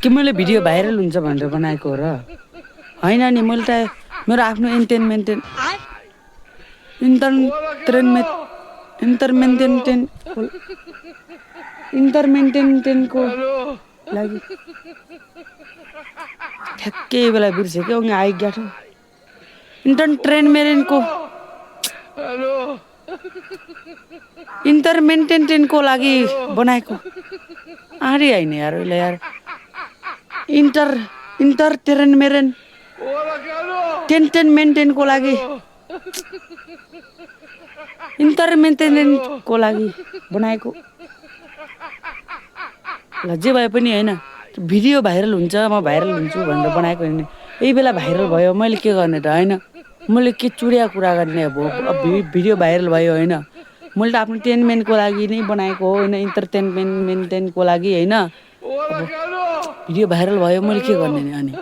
कि मैले video viral हुन्छ भनेर बनाएको हो र होइन नि मैले त मेरो आफ्नो इन्टरमेन्टेनको लागि ठ्याक्कै बेला बिर्सेँ क्या उनी आइग्या ठो इन्टरमेन्टेनको लागि बनाएको आरी होइन यार उसले यार इन्टरटेनमेन्टेनको लागि इन्टरमेन्टेनको लागि बनाएको ल जे भए पनि होइन भिडियो भाइरल हुन्छ म भाइरल हुन्छु भनेर बनाएको होइन यही बेला भाइरल भयो मैले के गर्ने त होइन मैले के चुडिया कुरा गर्ने अब भिडियो भाइरल भयो होइन मैले त आफ्नो टेनमेन्टको लागि नै बनाएको हो होइन इन्टरटेनमेन्टको लागि होइन भिडियो भाइरल भयो मैले के गर्ने नि अनि